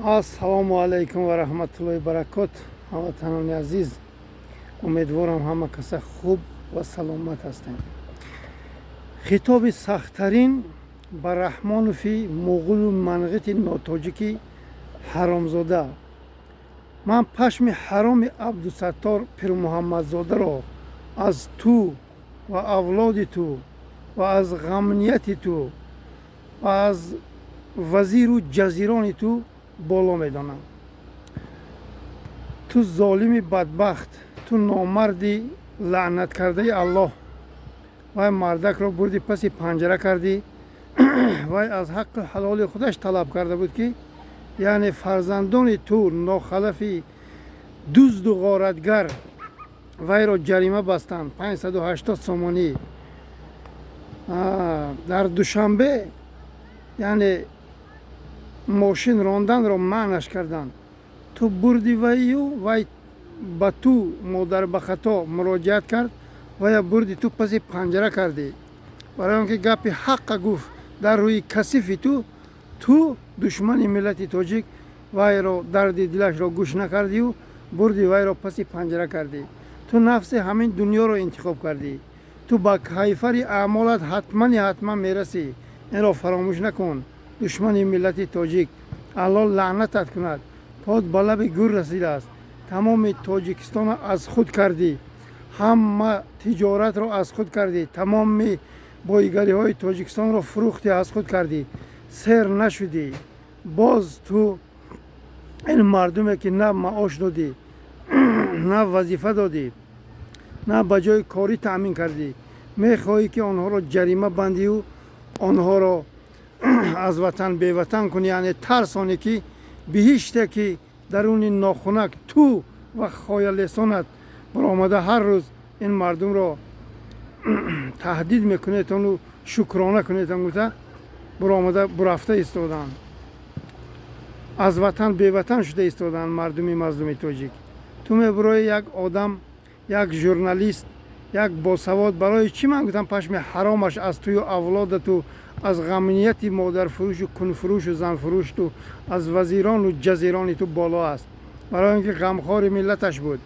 Ассалому алайкум ва раҳматуллоҳи баракот. Ҳамватанони азиз, умедворам, ҳама каса хуб ва саломат ҳастем. Хитоби сахттарин ба Раҳмонови муғулу манғити нотоҷики ҳаромзода. Ман пашми ҳароми Абдусаттор Пирмуҳаммадзодаро аз ту ва авлоди ту ва аз ғамнияти ту ва аз вазиру ҷазирони ту боло медонам. Ту золими бадбахт, ту номарди лаънаткардаи Аллоҳ. Вай мардакро бурди, паси панҷара кардӣ. Вай аз ҳаққи ҳалоли худаш талаб карда буд, ки яъне фарзандони ту, нохалафи дузду ғоратгар, вайро ҷарима бастанд 580 сомонӣ дар Душанбе, яъне мошин ронданро манъаш карданд. Ту бурди вайю, вай ба ту модарбахато муроҷиат кард, вая бурди, ту паси панҷара кардӣ, барои он ки гапи ҳаққа гуфт дар рӯи касифи ту. Ту душмани миллати тоҷик, вайро дарди дилашро гӯш накардию бурди, вайро паси панҷара кардӣ. Ту нафси ҳамин дунёро интихоб кардӣ. Ту ба кайфари аъмолат ҳатмани ҳатман мерасӣ, инро фаромӯш накун. Душмани миллати тоҷик, Аллоҳ лаънатат кунад. Под ба лаби гӯр расидааст. Тамоми Тоҷикистонро аз худ кардӣ, ҳама тиҷоратро аз худ кардӣ, тамоми боигариҳои Тоҷикистонро фурӯхтӣ, аз худ кардӣ, сер нашудӣ. Боз ту ин мардуме, ки на маош додӣ, на вазифа додӣ, на ба ҷои корӣ таъмин кардӣ, мехоҳӣ, ки онҳоро ҷарима бандию онҳоро аз ватан беватан кунӣ, яъне тарсонӣ, ки биҳиште, ки даруни нохунак ту ва хоялесонат баромада, ҳар рӯз ин мардумро таҳдид мекунедону шукрона кунедон гуфта буромада бурафта истоданд, аз ватан беватан шуда истоданд мардуми мазлуми тоҷик. Ту мебурои, як одам, як журналист, як босавод. Барои чӣ ман гуфтам пашми ҳаромаш аз тую авлодату, аз ғамнияти модарфурӯшу кунфурӯшу занфурӯшту, аз вазирону ҷазирони ту боло аст? Барои он ки ғамхори миллаташ буд,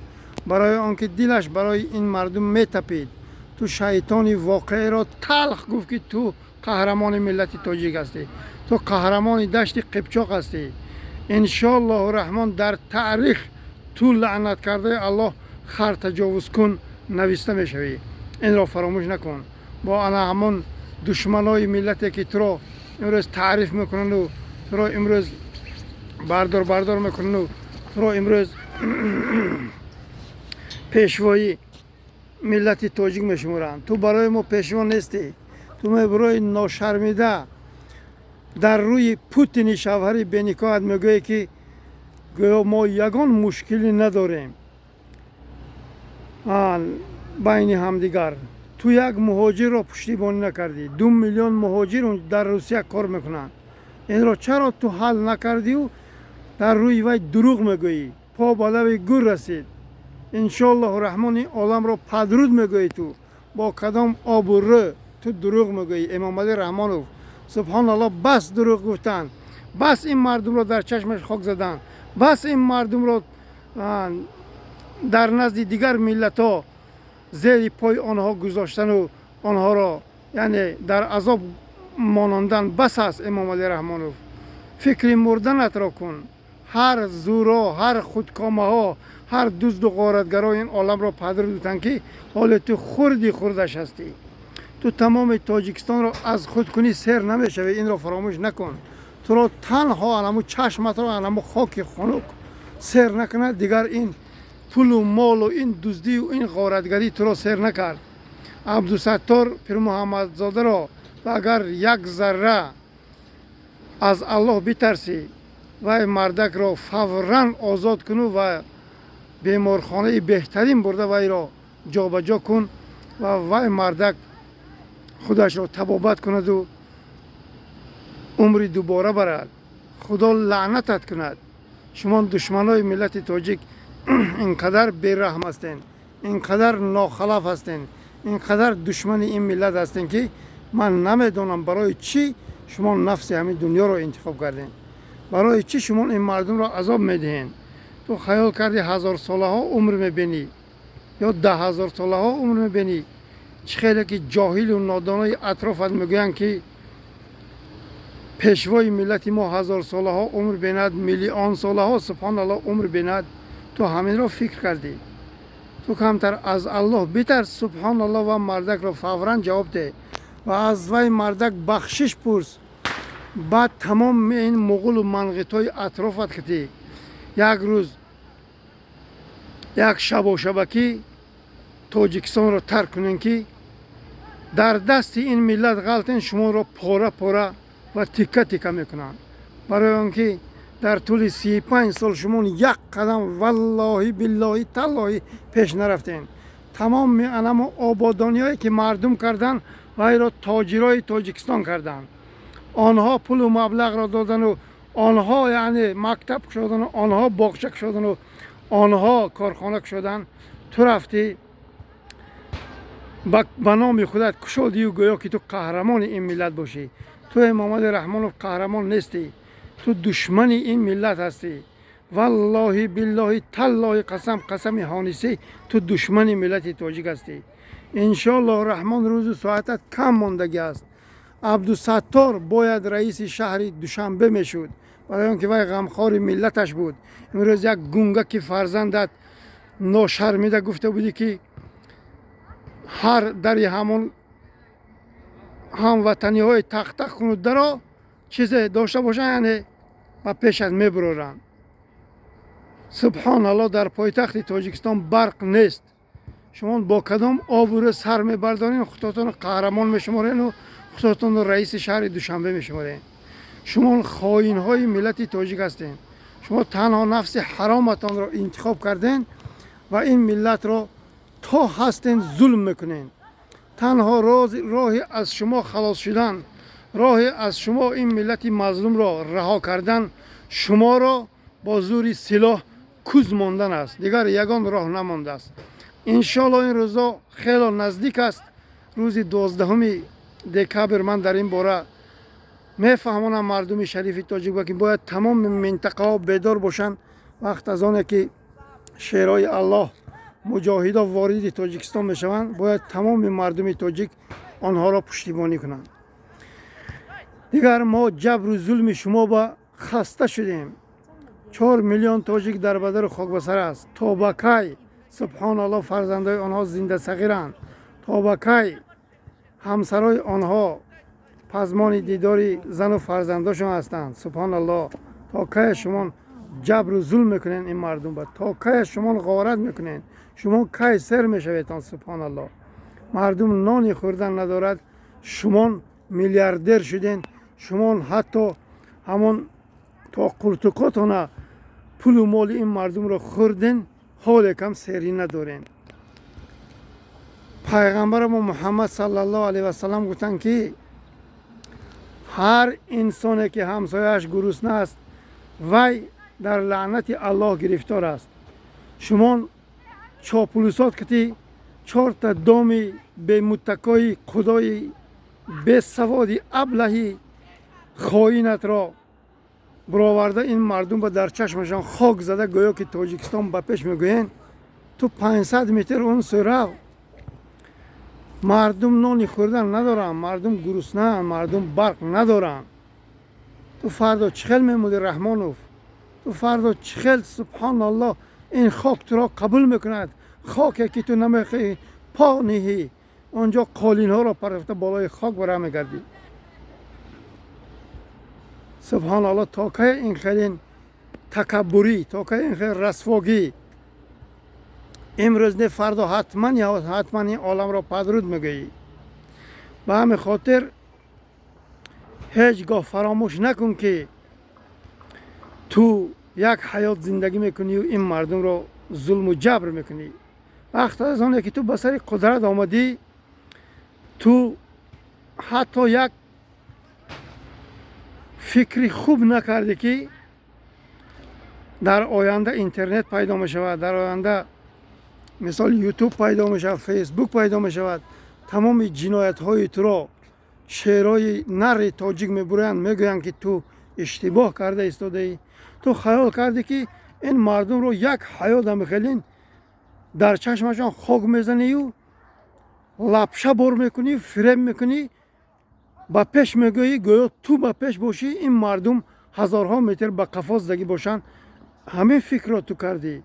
барои он ки дилаш барои ин мардум метапид. Ту шайтони воқеиро талх гуфт, ки ту қаҳрамони миллати тоҷик ҳастӣ, ту қаҳрамони Дашти Қипчоқ ҳастӣ. Иншоаллоҳу раҳмон, дар таърих ту, лаънаткардаи Аллоҳ, хартаҷовузкун нависта мешавӣ, инро фаромӯш накун. Бо ана ҳамон душманои миллате, ки туро имрӯз таъриф мекунанду туро имрӯз бардор бардор мекунанду туро имрӯз пешвои миллати тоҷик мешуморанд, ту барои мо пешво нестӣ. Ту мебурои, ношармида, дар рӯи Путини шавҳари беникоҳат мегӯе, ки гӯё мо ягон мушкилӣ надорем байни ҳамдигар. Ту як муҳоҷирро пуштибонӣ накардӣ. 2 миллион муҳоҷир дар Русия кор мекунанд, инро чаро ту ҳал накардию дар рӯи вай дурӯғ мегӯӣ? По ба лаби гӯр расид. Иншоаллоҳу раҳмон, ин оламро падруд мегӯӣ. Ту бо кадом обу рӯ ту дурӯғ мегӯӣ, Эмомалӣ Раҳмонов? Субҳоналлоҳ, бас дурӯғ гуфтан, бас ин мардумро дар чашмаш хок задан, бас ин мардумро дар назди дигар миллатҳо зери пои онҳо гузоштану онҳоро яъне дар азоб монондан бас аст. Эмомалӣ Раҳмонов, фикри мурданатро кун. Ҳар зӯро, ҳар худкомаҳо, ҳар дузду ғоратгаро ин оламро падруд гуфтанд, ки ҳоле ту хурди хурдаш ҳастӣ. Ту тамоми Тоҷикистонро аз худ кунӣ, сер намешавӣ, инро фаромӯш накун. Туро танҳо аламу чашматро аламу хоки хунук сер накунад, дигар ин пулу молу ин дуздию ин ғоратгарӣ туро сер накард. Абдусаттор Пирмуҳаммадзодаро агар як зарра аз Аллоҳ битарсӣ, вай мардакро фавран озод куну ва беморхонаи беҳтарин бурда, вайро ҷобаҷо кун ва вай мардак худашро табобат кунаду умри дубора барад. Худо лаънатат кунад. Шумо душманои миллати тоҷик ин қадар бераҳм ҳастен, ин қадар нохалаф ҳастен, ин қадар душмани ин миллат ҳастен, ки ман намедонам, барои чӣ шумо нафси ҳамин дунёро интихоб кардем. Барои чӣ шумо ин мардумро азоб медиҳед? Ту хаёл кардӣ ҳазорсолаҳо умр мебинӣ ё 10 000 солаҳо умр мебинӣ? Чӣ хеле ки ҷоҳилу нодонои атрофат мегӯянд, ки пешвои миллати мо ҳазорсолаҳо умр бинад, миллионсолаҳо, субҳоналлоҳ, умр бинад. Ту ҳаминро фикр кардӣ. Ту камтар аз Аллоҳ битарс, субҳоналлоҳ, ва мардакро фавран ҷавоб деҳ ва аз вай мардак бахшиш пурс. Баъд тамоми ин муғулу манғитҳои атрофат китӣ як рӯз, як шабошабакӣ Тоҷикистонро тарк кунем, ки дар дасти ин миллат ғалтен, шуморо пора пора ва тикка тикка мекунанд. Барои он ки дар тӯли 35 сол шумо як қадам, валлоҳи, биллоҳи, таллоҳӣ, пеш нарафтем. Тамоми анамо ободониҳое ки мардум карданд, вайро тоҷирои Тоҷикистон карданд. Онҳо пулу маблағро додану онҳо, яъне, мактаб кушодану онҳо боғча кушодану онҳо корхона кушоданд. Ту рафтӣ, ба номи худат кушодию гӯё ки ту қаҳрамони ин миллат бошӣ. Ту, Эмомали Раҳмонов, қаҳрамон нестӣ, ту душмани ин миллат ҳастӣ. Валлоҳи, биллоҳи, таллоҳи, қасам, қасами ҳонисӣ, ту душмани миллати тоҷик ҳастӣ. Иншоаллоҳ Раҳмон, рӯзу соатат кам мондагӣ аст. Абдусаттор бояд раиси шаҳри Душанбе мешуд, барои он ки вай ғамхори миллаташ буд. Имрӯз як гунгаки фарзандат ношармида гуфта будӣ, ки ҳар дари ҳамон ҳамватаниҳои тахта кунударо чизе дошта бошанд, яъне ба пешат мебуроранд. Субҳоналлоҳ, дар пойтахти Тоҷикистон барқ нест. Шумо бо кадом обрӯ сар мебардорем, худотонро қаҳрамон мешуморену худотонро раиси шаҳри Душанбе мешуморем? Шумо хоинҳои миллати тоҷик ҳастем. Шумо танҳо нафси ҳароматонро интихоб кардем ва ин миллатро то ҳастен зулм мекунем. Танҳо роҳи аз шумо халос шудан, роҳи аз шумо ин миллати мазлумро раҳо кардан, шуморо бо зӯри силоҳ куз мондан аст. Дигар ягон роҳ намондааст. Иншоалло, ин рӯзо хело наздик аст. Рӯзи 12 декабр ман дар ин бора мефаҳмонам мардуми шарифи тоҷик, ки бояд тамоми минтақаҳо бедор бошанд. Вақт аз оне ки шерои Аллоҳ, муҷоҳидо вориди Тоҷикистон мешаванд, бояд тамоми мардуми тоҷик онҳоро пуштибонӣ кунанд. Дигар мо ҷабру зулми шумо ба хаста шудем. 4 миллион тоҷик дар бадару хокбасар аст. То ба кай, субҳоналлоҳ, фарзандои онҳо зиндасағиранд? То ба кай ҳамсарои онҳо пазмони дидори зану фарзандошон ҳастанд? Субҳоналлоҳ, то кая шумо ҷабру зулм мекунед ин мардум ба? То кая шумо ғорат мекунед? Шумо кай сер мешаведон? Субҳоналлоҳ, мардум нони хӯрдан надорад, шумо миллиардер шуден. Шумо ҳатто ҳамон то қуртуқотона пулу моли ин мардумро хӯрден, ҳоле кам серӣ надорен. Пайғамбарамо Муҳаммад саллаллоҳу алайҳи васаллам гуфтанд, ки ҳар инсоне ки ҳамсояаш гурусна аст, вай дар лаънати Аллоҳ гирифтор аст. Шумо чопулусот кити чорта доми бемуттакои худои бесаводи аблаҳи хоинатро буроварда, ин мардум ба дар чашмашон хок зада, гӯё ки Тоҷикистон ба пеш мегӯянд. Ту 500 метр он сӯ рав, мардум нони хӯрдан надоранд, мардум гуруснаанд, мардум барқ надоранд. Ту фардо чӣ хел мемолӣ, Раҳмонов? Ту фардо чӣ хел, субҳоналлоҳ, ин хок туро қабул мекунад? Хоке ки ту намехоҳӣ по ниҳӣ, онҷо қолинҳоро парафта болои хок бара мегардӣ. Субҳоналлоҳ, то кай ин хелин такаббурӣ, то кай ин хел расвогӣ? Имрӯз не, фардо ҳатман, ҳатман ин оламро падруд мегӯӣ. Ба ҳамин хотир ҳеҷ гоҳ фаромӯш накун, ки ту як ҳаёт зиндагӣ мекунию ин мардумро зулму ҷабр мекунӣ. Вақт аз оне ки ту ба сари қудрат омадӣ, ту ҳатто як фикри хуб накардӣ, ки дар оянда интернет пайдо мешавад, дар оянда, мисол, Ютуб пайдо мешавад, Фейсбук пайдо мешавад. Тамоми ҷиноятҳои туро шерои нари тоҷик мебуранд, мегӯянд, ки ту Иштибоҳ карда истодаӣ. Ту хаёл кардӣ, ки ин мардумро як ҳаёт ҳамихелин дар чашмашон хок мезанию лапша бор мекунӣ, фиреб мекунӣ, ба пеш мегӯӣ, гӯё ту ба пеш бошӣ, ин мардум ҳазорҳо метр ба қафо задагӣ бошанд. Ҳамин фикрро ту кардӣ.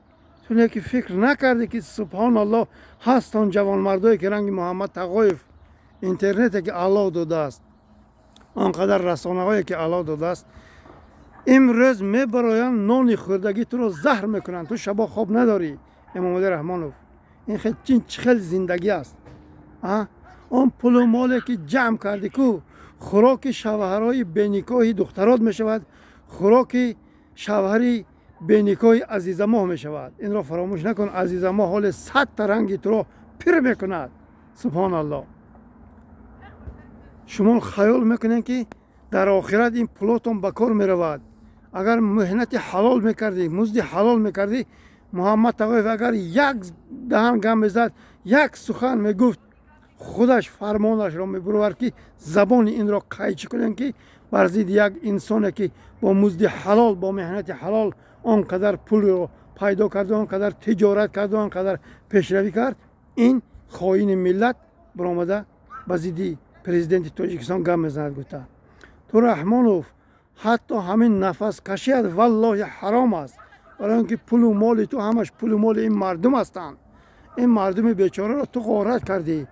Ту не ки фикр накардӣ, ки субҳоналлоҳ, ҳаст он ҷавонмардое, ки ранги Муҳаммад Тағоев, интернете ки Аллоҳ додааст, он қадар расонаҳое ки Аллоҳ додааст, имрӯз мебароянд, нони хӯрдагӣ туро заҳр мекунанд. Ту шабо хоб надорӣ, Эмомалӣ Раҳмонов. Ин чӣ хел зиндагӣ аст? Он пулу моле ки ҷамъ кардӣ ку, хӯроки шавҳарҳои беникоҳи духтарот мешавад, хӯроки шавҳари беникоҳи Азизамоҳ мешавад. Инро фаромӯш накун. Азизамоҳ ҳоле 100-та ранги туро пир мекунад. Субҳоналлоҳ, шумо хаёл мекунед, ки дар охират ин пулотон ба кор меравад. Агар меҳнати ҳалол мекардӣ, музди ҳалол мекардӣ, Муҳаммад Тағоев агар як даҳан гам мезад, як сухан мегуфт, худаш фармонашро мебуровард, ки забони инро қайчӣ кунем, ки бар зидди як инсоне, ки бо музди ҳалол, бо меҳнати ҳалол он қадар пулро пайдо кард, он қадар тиҷорат кард, он қадар пешравӣ кард, ин хоини миллат баромада ба зидди президенти Тоҷикистон гап мезанад, гуфта. Ту, Раҳмонов, ҳатто ҳамин нафаскашият, валлоҳи, ҳаром аст, барои он ки пулу моли ту ҳамаш пулу моли ин мардум ҳастанд. Ин мардуми бечораро ту ғорат кардӣ,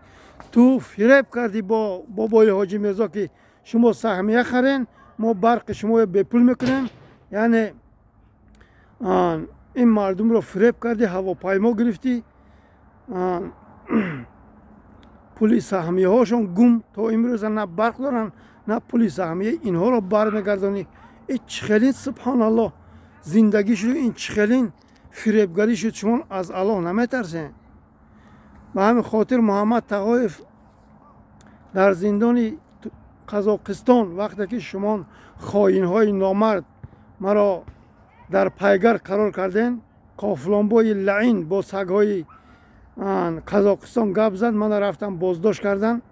ту фиреб кардӣ бо бобои Ҳоҷӣ Мирзо, ки шумо саҳмия харен, мо барқи шуморо бепул мекунем. Яъне ин мардумро фиреб кардӣ, ҳавопаймо гирифтӣ, пули саҳмияҳошон гум, то имрӯза на барқ доранд, на пули саҳмия инҳоро бармегардонӣ. Ин чӣ хелин, субҳоналлоҳ, зиндагӣ шуд, ин чӣ хелин фиребгарӣ шуд? Шумо аз Аллоҳ наметарсен. Ба ҳамин хотир Муҳаммад Тағоев дар зиндони Қазоқистон, вақте ки шумо хоинҳои номард маро дар пайгар қарор карден, қофлонбои лаин бо сагҳои Қазоқистон гап зад, мана рафтам боздошт кардан.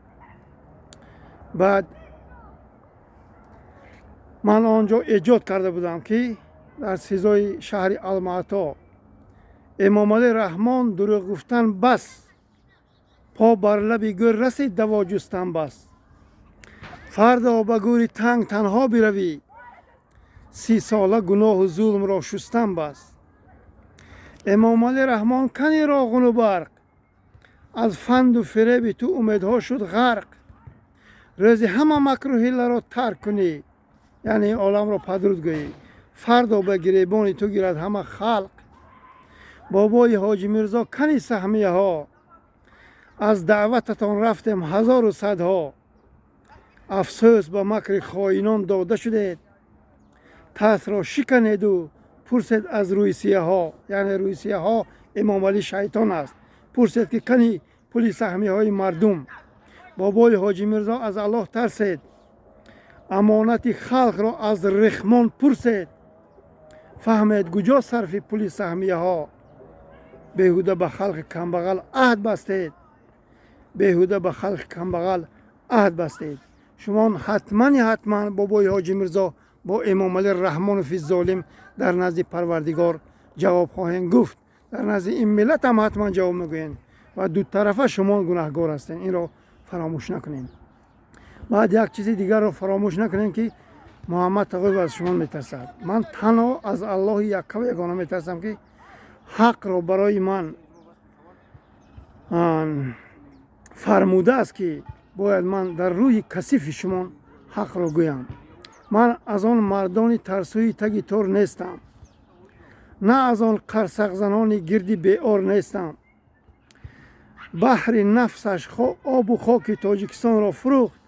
Баъд ман он ҷо эҷод карда будам, ки дар СИЗОи шаҳри Алмаато: «Эмомалӣ Раҳмон, дурӯғ гуфтан бас, по бар лаби гӯр расид, даво ҷустан бас. Фардо ба гӯри танг танҳо биравӣ, 30 сола гуноҳу зулмро шустан бас. Эмомалӣ Раҳмон, кани роғуну барқ? Аз фанду фиреби ту умедҳо шуд ғарқ. Рӯзи ҳама макру ҳилларо тарк кунӣ, яъне оламро падруд гӯӣ, фардо ба гиребони ту гирад ҳама халқ. Бобои Ҳоҷӣ Мирзо, кани саҳмияҳо? Аз даъвататон рафтем ҳазору садҳо. Афсӯс, ба макри хоинон дода шудед. Тарсро шиканеду пурсед аз рӯйсияҳо». Яъне рӯйсияҳо Эмомалӣ шайтон аст. «Пурсед, ки кани пули саҳмияҳои мардум? Бобои Ҳоҷӣ Мирзо, аз Аллоҳ тарсед, амонати халқро аз Рехмон пурсед. Фаҳмед, куҷо сарфи пули саҳмияҳо? Беҳуда ба халқи камбағал аҳд бастед, беҳуда ба халқи камбағал аҳд бастед». Шумо ҳатмани ҳатман, бобои Ҳоҷӣ Мирзо бо Эмомалӣ Раҳмонови золим, дар назди Парвардигор ҷавоб хоҳем гуфт, дар назди ин миллат ҳам ҳатман ҷавоб мегӯем ва дутарафа шумо гунаҳгор ҳастед. Инро фаромӯш накунем. Баъд як чизи дигарро фаромӯш накунем, ки Муҳаммад Тағоев аз шумо метарсад. Ман танҳо аз Аллоҳи яккаву ягона метарсам, ки ҳақро барои ман фармудааст, ки бояд ман дар рӯи касифи шумо ҳақро гӯям. Ман аз он мардони тарсӯи таги тор нестам, на аз он қарсақзанони гирди беор нестам. Баҳри нафсаш обу хоки Тоҷикистонро фурӯхт.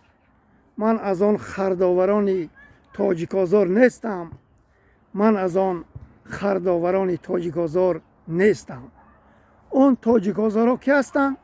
Ман аз он хардоварони тоҷикозор нестам, ман аз он хардоварони тоҷикозор нестам. Он тоҷикозорҳо ки ҳастанд?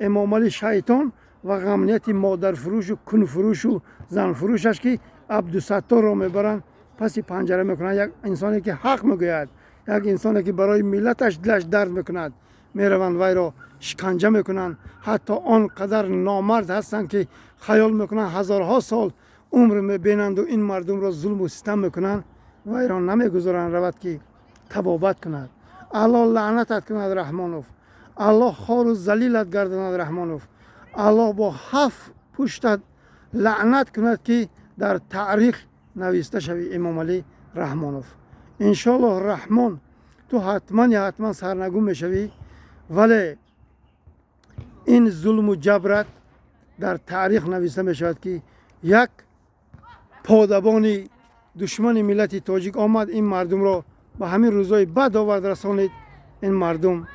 Эмомалӣ шайтон ва ғамнияти модарфурӯшу кунфурӯшу занфурӯшаш, ки Абдусатторро мебаранд, паси панҷара мекунанд. Як инсоне ки ҳақ мегӯяд, як инсоне ки барои миллаташ дилаш дард мекунад, мераванд, вайро шиканҷа мекунанд. Ҳатто он қадар номард ҳастанд, ки хаёл мекунанд ҳазорҳо сол Умр мебинанду ин мардумро зулму систам мекунанд, вайрон намегузоранд равад, ки табобат кунад. Аллоҳ лаънатат кунад, Раҳмонов. Аллоҳ хору залилат гардонад, Раҳмонов. Аллоҳ бо ҳафт пуштат лаънат кунад, ки дар таърих нависта шавӣ, Эмомалӣ Раҳмонов. Иншоаллоҳ, Раҳмон, ту ҳатман я ҳатман сарнагун мешавӣ, вале ин зулму ҷабрат дар таърих нависта мешавад, ки як подабони душмани миллати тоҷик омад, ин мардумро ба ҳамин рӯзҳои бад овард, расонид. Ин мардум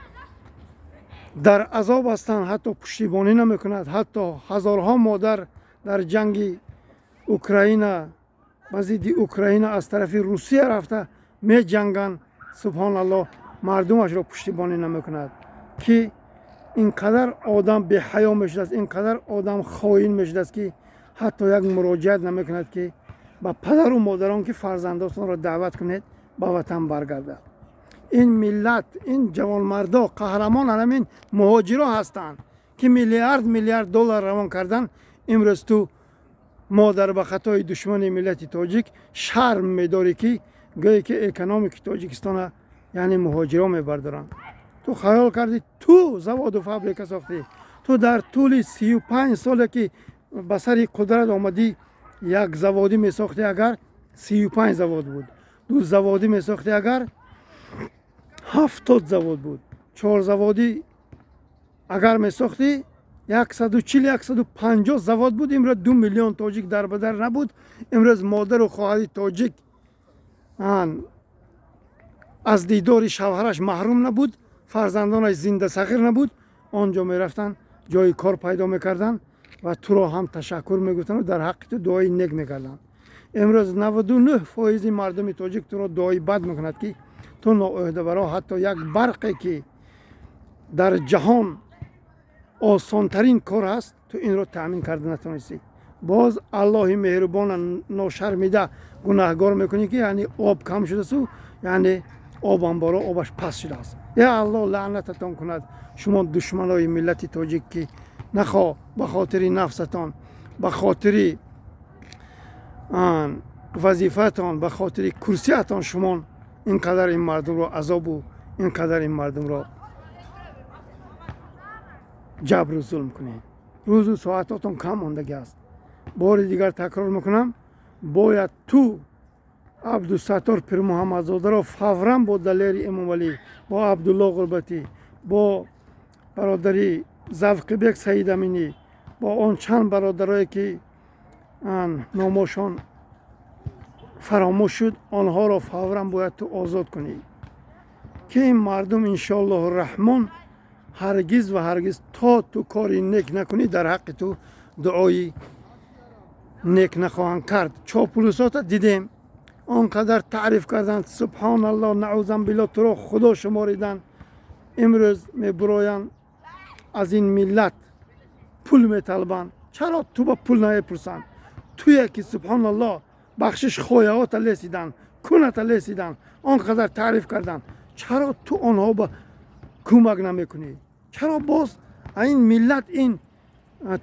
дар азоб ҳастанд, ҳатто пуштибонӣ намекунад. Ҳатто ҳазорҳо модар дар ҷанги Украина, ба зидди Украина аз тарафи Русия рафта меҷанганд. Субҳоналлоҳ, мардумашро пуштибонӣ намекунад, ки ин қадар одам беҳаё мешудааст, ин қадар одам хоин мешудааст, ки ҳатто як муроҷиат намекунад, ки ба падару модарон, ки фарзандотонро даъват кунед, ба ватан баргардад. Ин миллат, ин ҷавонмардо, қаҳрамон ҳамин муҳоҷиро ҳастанд, ки миллиард миллиард доллар равон кардан. Имрӯз ту, модар ба хатои душмани миллати тоҷик, шарм медорӣ, ки гӯе ки экономики Тоҷикистона, яъне муҳоҷиро мебардоранд. Ту хаёл кардӣ, ту заводу фабрика сохтӣ. Ту дар тӯли 35 соле, ки ба сари қудрат омадӣ, як заводӣ месохтӣ агар, 35 завод буд, ду заводӣ месохтӣ агар, 70 завод буд, чор заводӣ агар месохтӣ, 140, 150 завод буд. Имрӯз 2 миллион тоҷик дар ба дар набуд. Имрӯз модару хоҳари тоҷик аз дидори шавҳараш маҳрум набуд, фарзандонаш зинда сағир набуд. Он ҷо мерафтанд, ҷои кор пайдо мекарданд ва туро ҳам ташаккур мегуфтанд, дар ҳаққи ту дуои нек мекарданд. Имрӯз 99 фоизи мардуми тоҷик туро дуои бад мекунад, ки ту ноӯҳдабаро ҳатто як барқе, ки дар ҷаҳон осонтарин кор аст, ту инро таъмин карда натавонистӣ. Боз Аллоҳи меҳрубона ношармида гунаҳгор мекунӣ, ки яъне об кам шудасту, яъне обанборо обаш паст шудааст. Я Аллоҳ лаънататон кунад, шумо душманои миллати тоҷик, ки нахо ба хотири нафсатон, ба хотири вазифаатон, ба хотири курсиятон шумо ин қадар ин мардумро азобу ин қадар ин мардумро ҷабру зулм кунед. Рӯзу соатотон кам мондагӣ аст. Бори дигар такрор мекунам: бояд ту Абдусаттор Пирмуҳаммадзодаро фавран бо Далери Эмомалӣ, бо Абдулло Ғурбатӣ, бо бародари Завқибек Саидаминӣ, бо он чанд бародарое, ки номошон фаромӯш шуд, онҳоро фавран бояд ту озод кунӣ, ки ин мардум, иншоаллоҳу раҳмон, ҳаргиз ва ҳаргиз то ту кори нек накунӣ, дар ҳаққи ту дуои нек нахоҳанд кард. Чопулусота дидем, он қадар таъриф карданд, субҳоналлоҳ, наузан билло, туро худо шумориданд. Имрӯз мебуроянд, аз ин миллат пул металбанд. Чаро ту ба пул намепурсанд? Туе ки, субҳоналлоҳ, бахшиш хояҳота лесиданд, куната лесиданд, он қадар таъриф карданд, чаро ту онҳо ба кӯмак намекунӣ? Чаро боз ин миллат, ин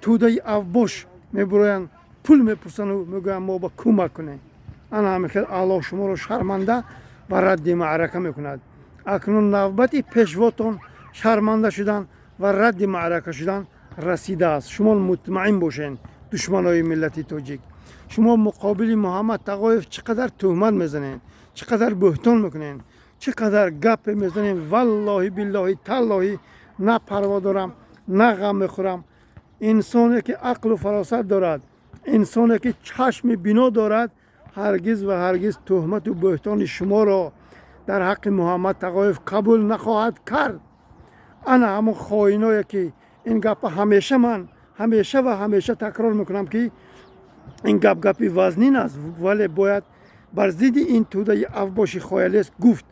тӯдаи авбош мебуроянд, пул мепурсанду мегӯянд, мо ба кӯмак кунем? Ана ҳамин хел Аллоҳ шуморо шарманда ва радди маърака мекунад. Акнун навбати пешвотон шарманда шудан ва радди маърака шудан расидааст. Шумо мутмаин бошед, душманои миллати тоҷик. Шумо муқобили Муҳаммад Тағоев чӣ қадар тӯҳмат мезанед, чӣ қадар бӯҳтон мекунед, чӣ қадар гапе мезанед, валлоҳи, биллоҳи, таллоҳи, на парво дорам, на ғам мехӯрам. Инсоне ки ақлу фаросат дорад, инсоне ки чашми бино дорад, ҳаргиз ва ҳаргиз тӯҳмату бӯҳтони шуморо дар ҳаққи Муҳаммад Тағоев қабул нахоҳад кард. Ана ҳамон хоиное, ки ин гапа ҳамеша ман ҳамеша ва ҳамеша такрор мекунам, ки ин гап гапи вазнин аст, вале бояд бар зидди ин тӯдаи авбоши хоялес гуфт.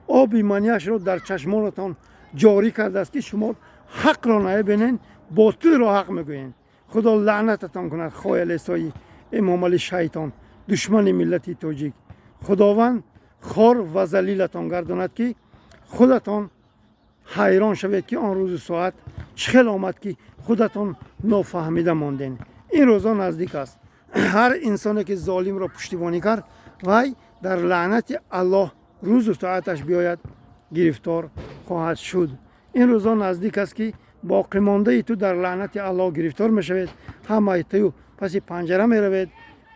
Оби манияшро дар чашмонатон ҷорӣ кардааст, ки шумо ҳақро намебинед, ботилро ҳақ мегӯед. Худо лаънататон кунад, хоялесои Эмомали шайтон, душмани миллати тоҷик. Худованд хор ва залилатон гардонад, ки худатон ҳайрон шавед, ки он рӯзу соат чӣ хел омад, ки худатон нофаҳмида мондем. Ин рӯзо наздик аст. Ҳар инсоне ки золимро пуштибонӣ кард, вай дар лаънати Аллоҳ рӯзу соаташ биёяд, гирифтор хоҳад шуд. Ин рӯзо наздик аст, ки боқимондаи ту дар лаънати Аллоҳ гирифтор мешавед. Ҳамаи ту паси панҷара меравед.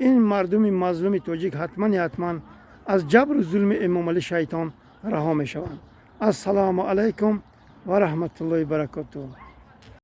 Ин мардуми мазлуми тоҷик ҳатман ҳатман аз ҷабру зулми Эмомалӣ шайтон раҳо мешаванд. Ассалому алайкум ва раҳматуллоҳи баракотуҳ.